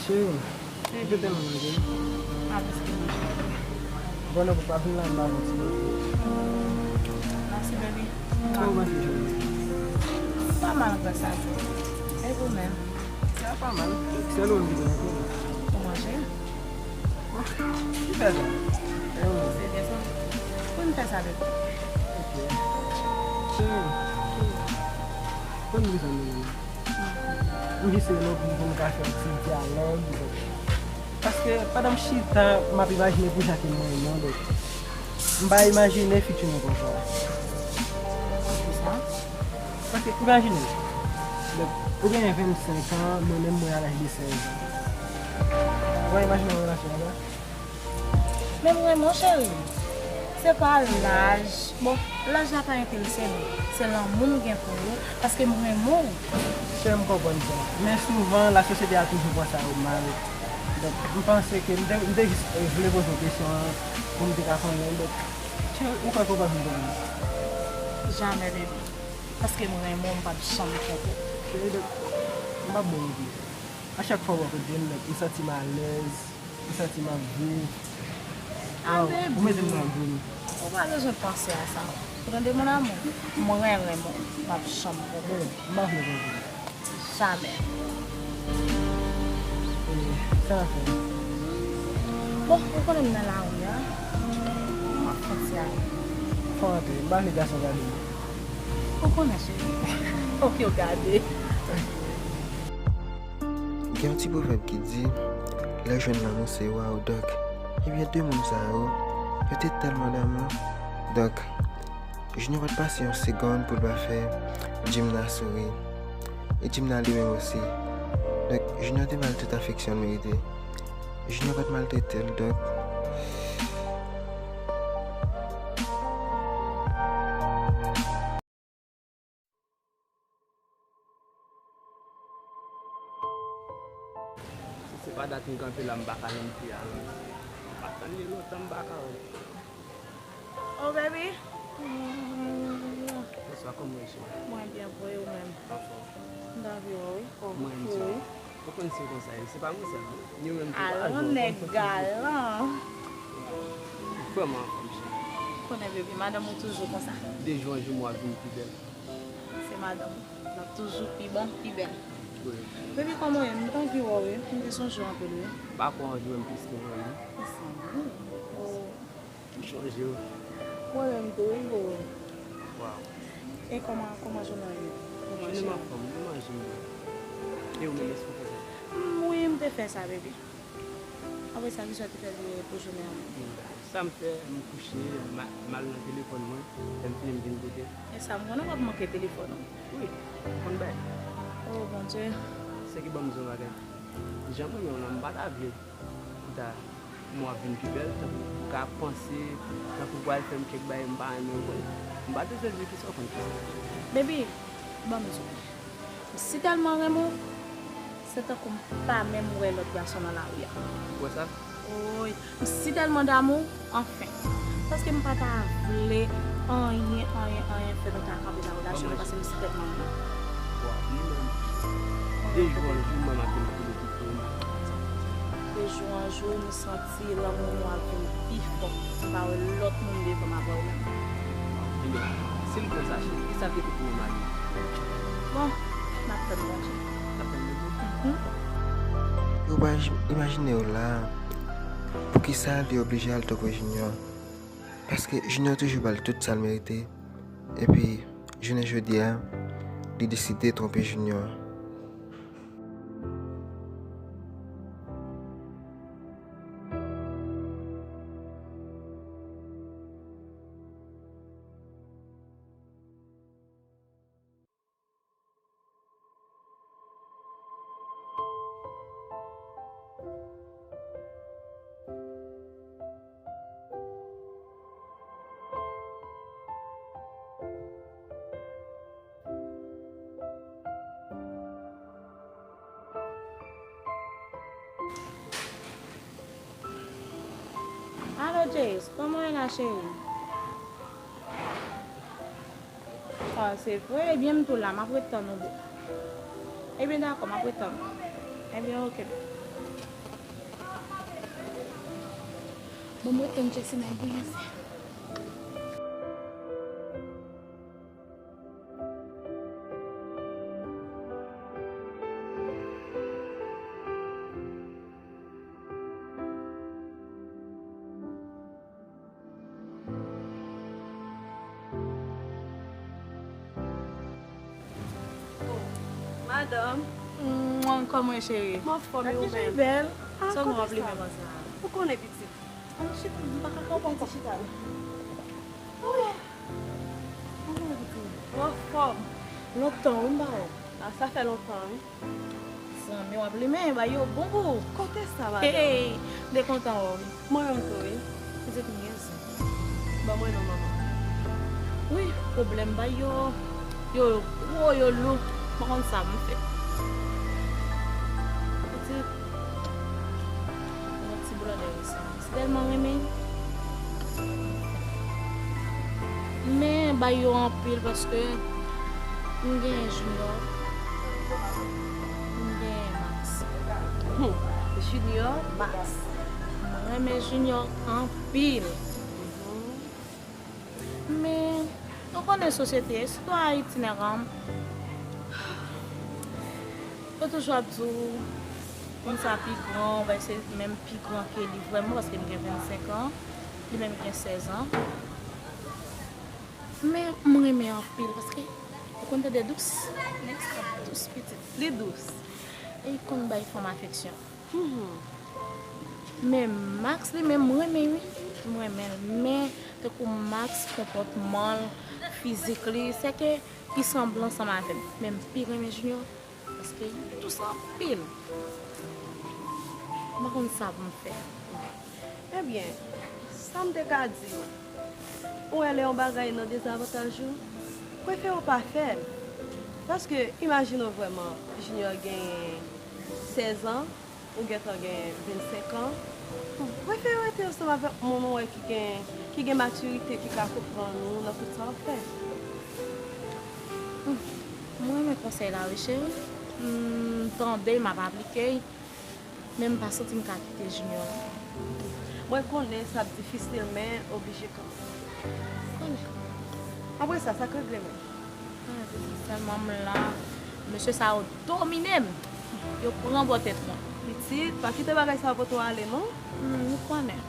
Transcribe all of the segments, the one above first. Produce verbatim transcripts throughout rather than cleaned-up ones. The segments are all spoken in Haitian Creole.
Cheri, m te tèlman manke. Ah, paske m. Bon, non, papa, vin la, m ba w ti. Mèsi, baby. Kòman w panse jodi? Pa mal, grâce à Dieu. E ou menm? Sa pa mal. Sèl ou menm ki te manke. Ou manje? Ki fè sa? Se byen sa. Pou n fè sa, baby. Ok. Cheri, konn m bezwen nou menm. M jis rele w pou m, pou m ka fè yon ti dyalòg. Paske pandan m chita, m ap imajine pou jan ke m renmen w, donk, m pa imajine fiti nou konsa. Poukisa? Paske, imajine, donk, ou genyen vennsenk an, mwen menm mwen a laj de sèz an. Ou pa imajine yon relasyon konsa? Men m renmen w, cheri. Se pa laj. Bon, laj la pa enterese m. Se lanmou m gen pou ou, paske m renmen w. Cheri, m konprann sa. Men souvan, lasosyete a toujou pran sa yo mal. Donk, m panse ke m te, m te jis, eh, vle poze w kesyon an pou m te ka konnen. Donk, cheri, ou kwè ke w pral vin konnen m? Jamè, baby. Paske m renmen w, m p ap janm twonpe w. Cheri, donk, m p ap bon regle. A chak fwa w akote m, donk, m santi m alèz. M santi m ap viv. Ah, baby. Ou mete m nan gou m. Ou pa bezwen panse a sa. Ou tande, mon amour? Mwen renmen w. M ap janm twonpe w. Babe, m pa vle twonpe w. Jamè. E, sa w ap fè? Bon, ou konnen m nan lari a. M ap fè ti ale. Fò antre. M pa vle gason gade m. Ou konnen, cheri. Fòk yo gade. Gen yon ti pwovèb ki di, lè w jwenn lanmou se wa w, donk, ebyen, de moun sa yo, yo te tèlman damou. Donk, Junior pa t pase yon segonn pou l pa fè Jimna souri. E Jimna li menm osi. Donk, Junior te ba l tout afeksyon l merite. Junior pa t maltrete l, donk, Si se pa dat m kanpe la, m pa ka jwenn fi a, non, mesye. M pa tann li lontan, m pa ka wè l. Oh, baby. Bonswa, kòman w ye, cheri? Mwen byen, pou ou menm? Anfòm. M t anvi wè w, wi. Mwen menm tou. Ou konn se konsa ye, se pa mwen sèl, non. Ni ou menm tou, pa jwenn nèg galan. Vrèman anfòm, cheri. Konnen, baby, madanm ou toujou konsa. De jou an jou, m wè w ap vin pi bèl. Se madanm ou. L ap toujou pi bon, pi bèl. Wi. Baby, kòman w ye? M t anvi wè w, wi. M te sonje w anpil, wi. M pa kwè w anvi wè m plis ke mwen menm. Mezanmi. Oh. M chonje w. Mwen menm tou, wi, boo. Waw. E kòman, kòman jounen an ye? Ou manje? Jounen m anfòm, m manje m byen. E ou menm, èske w fè sa? Mm, wi, m te fè sa, baby. Apre sa, kisa w te fè pou, pou jounen an? Mm, sa m fè, m kouche, m a-, m al nan telefòn mwen, lè m fini m vin kote. E sa, m konnen w ap manke telefòn ou. Wi, m konn bay. Oh, Bondye. Se ki ban m di yon bagay. Jan mwen menm la, m pa ta vle pou ta, mwen ap vin pi bèl, tankou ou ka panse, tankou ou pral fè m kèk bagay m pa renmen, ou konn. M pa bezwen di kisa, ou konn kisa. Baby, ban m di w. M si tèlman renmen w, se tankou m pa menm wè lòt gason nan lari a. Ou wè sa? Woy, m si tèlman damou, anfen. Paske m pa ta vle anyen, anyen, anyen fè nou ta kanpe nan relasyon nou, paske m si tèlman renmen w. Waw, li menm. De jou an jou, mwen, m ap vin pi bèl pou ou. De jou an jou, m santi lanmou nou ap vin pi fò. M pa wè lòt moun devan m apa ou menm. Ebyen, si l konsa, cheri, kisa l te pou pou yon mari? Bon, n ap tann Bondye. N ap tann Bondye? Mhm. Ou pa j-, imajine w la, poukisa li oblije al twonpe Junior? Paske Junior toujou ba l tout sa l merite. Epi, jounen jodi a, li deside twonpe Junior. Alo, Jace, kòman w ye la, cheri? Ah, se vre? Ebyen, m tou la, m ap ret tann ou, boo. Ebyen, dakò, m ap ret tann ou. Ebyen, oke, boo. Bon, mwen tann Jessina ap vini. Oh, madanm. Mwen, kòman w ye, cheri? M anfòm, e ou menm? Bèl. Ah, sa w gen w ap limen konsa? Ou konnen, pitit. Ann chita, m pa ka kanpe ankò. Chita. Oh. Ou anfòm? Lontan, wi, m pa wè w. Ah, sa fè lontan, wi. Zanmi w ap limen, bay yo bon gou. Kote sa, madanm? Hey, m te kontan wè w, wi. Mwen menm tou, wi. Pitit m gen zen. Ban mwen non, manman. Wi, pwoblèm bay yo, yo gwo, yo lou. M pa konn sa m fè. Pitit, yon ti blòdè wi sa. M tèlman renmen. Men bay yo anpil paske m gen Junior, m gen Max. Hmm. Junior, Max. Mwen renmen Junior anpil. Men, nou konnen sosyete, sitou Ayiti, nèg an, yo toujou ap di w, moun sa pi gran, bay se menm pi gran ke li vrèman, paske m gen vennsenk an, li menm gen sèz an. Men, m renmen anpil, paske ou konn tande dous, nèg sa dous pitit. Li dous. E li konn bay fanm afeksyon. Mhm. Men Max li menm, m renmen wi. M renmen l. Men tankou Max, konpòtman l, fizik li, se ke li sanble ansanm avè m. Men m pi renmen Junior, paske li dous anpil. M pa konn sa pou m fè. Ebyen, sa m te ka di w, ou wè lè yon bagay nan dezavantaj ou, prefere w pa fè l. Paske, imajine w vrèman, Junior genyen sèz an, ou gentan gen vennsenk an, prefere w rete ansanm avèk moun ou wè ki gen, ki gen matirite, ki ka konprann ou nan tout sa w ap fè. Hmm, mwen renmen konsèy la wi, cheri. M tande l, m ap aplike l. Men m pa santi m ka kite Junior. Mwen konnen sa ap difisil, men oblije kanmenm. Konnen. Apre sa, sa k regle menm? Ah, se sèlman m la. Mesye sa yo domine m. Yo pran bò tèt mwen. Pitit, pa kite bagay sa yo pote w ale, non. Hmm, ou konnen.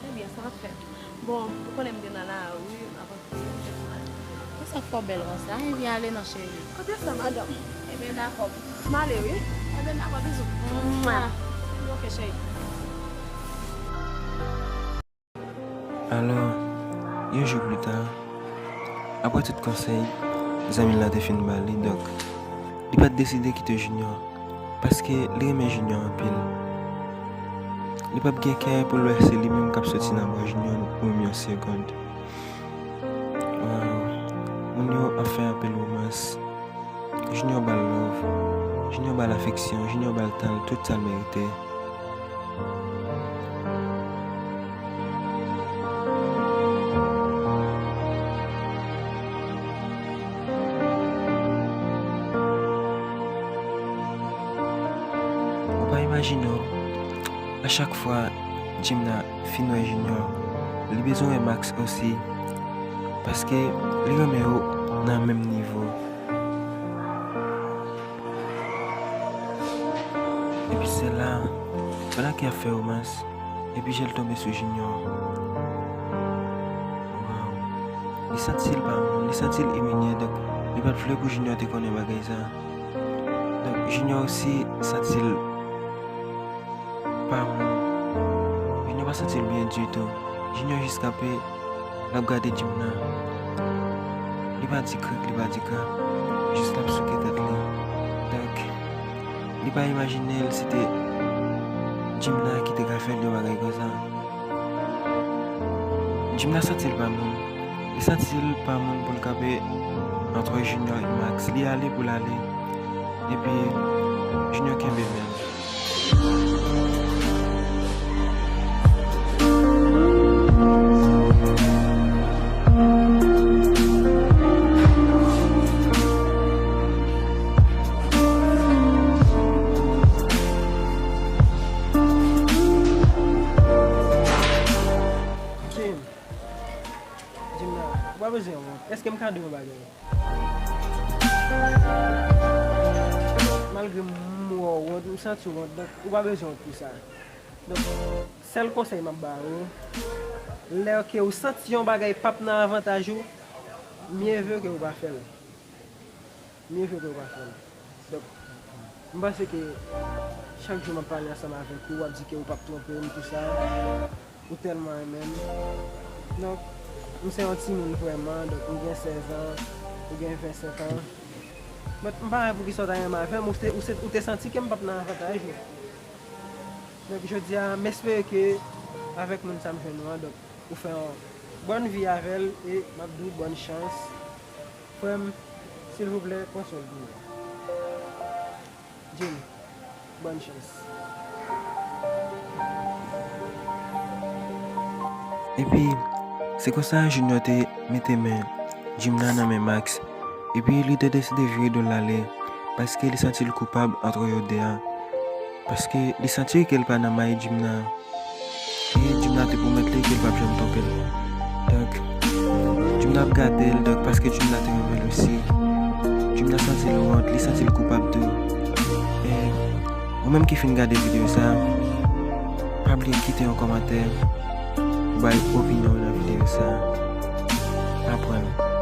Ebyen, sa ap fèt. Bon, ou konnen m te nan lari, m ap antre, m te pou m ale. Konsa k fè w bèl konsa, ebyen ale non, cheri. Kote sa, madanm? Ebyen, dakò. M ale, wi. Ebyen, dakò, bizou. Mwa. Ebyen, oke, cheri. Alò, yon jou pita, apre tout konsèy zanmi l lan te fin ba li, donk, li pa t deside kite Junior, paske li renmen Junior anpil. Li p ap gen kè pou l wè se li menm k ap soti nan bra Junior pou menm yon segonn. Waw, moun yo ap fè anpil womans. Junior ba l love, Junior ba l afeksyon, Junior ba l tan l, tout sa l merite. Ou pa imajine w, a chak fwa Jimna fin wè Junior, li bezwen wè Max osi, paske li renmen yo nan menm nivo. Epi se la, pandan ke y ap fè womans, epi je l tonbe sou Junior. Waw. Li santi l pa moun, li santi l imilye, donk li pa t vle pou Junior te konnen bagay sa. Donk Junior osi santi l pa moun. Junior pa santi l byen ditou. Junior jis kanpe, l ap gade Jimna. Li pa di krik, li pa di krap. Jis l ap souke tèt li. Donk, li pa imajine l se te Jimna ki te ka fè l yon bagay konsa. Jimna santi l pa moun. Li santi l pa moun pou l kanpe antre Junior e Max. Li ale pou l ale. Epi, Junior kenbe men l. Bezwen wont? Èske m ka di w yon bagay? Malgre m wè w wont, m santi w wont, donk ou pa bezwen wont pou sa. Donk, sèl konsèy m ap ba ou, lè ke ou santi yon bagay p ap nan avantaj ou, mye ve ke ou pa fè l. Mye ve ke ou pa fè l. Donk, m panse ke chak jou m ap pale ansanm avèk ou, w ap di ke ou p ap twonpe m, tou sa. Ou tèlman renmen m. Donk, m se yon timoun vrèman, donk m gen sèz an, ou gen vennsenk an. But m pa wè poukisa w ta renmen avè m, ou te, ou se, ou te santi ke m p ap nan avantaj ou. Donk, jodi a, m espere ke avèk moun sa m jwenn ou an, donk, ou fè yon bòn vi avè l e m ap di w bòn chans. Frè m, silvouplè, pran swen l pou mwen. Jimmy, bòn chans. Epi, se konsa Junior te mete men Jimna nan men Max. Epi, li te deside vire do l ale, paske li santi l koupab antre yo de a. Paske li santi ke l pa nan may Jimna. E Jimna te pwomèt li ke l p ap janm twonpe l. Donk, Jimna ap gade l, donk, paske Jimna te renmen l osi. Jimna santi l wont, li santi l koupab tou. E ou menm ki fin gade videyo sa, pa bliye kite yon kòmantè, bay opinyon w nan videyo sa. Aprann.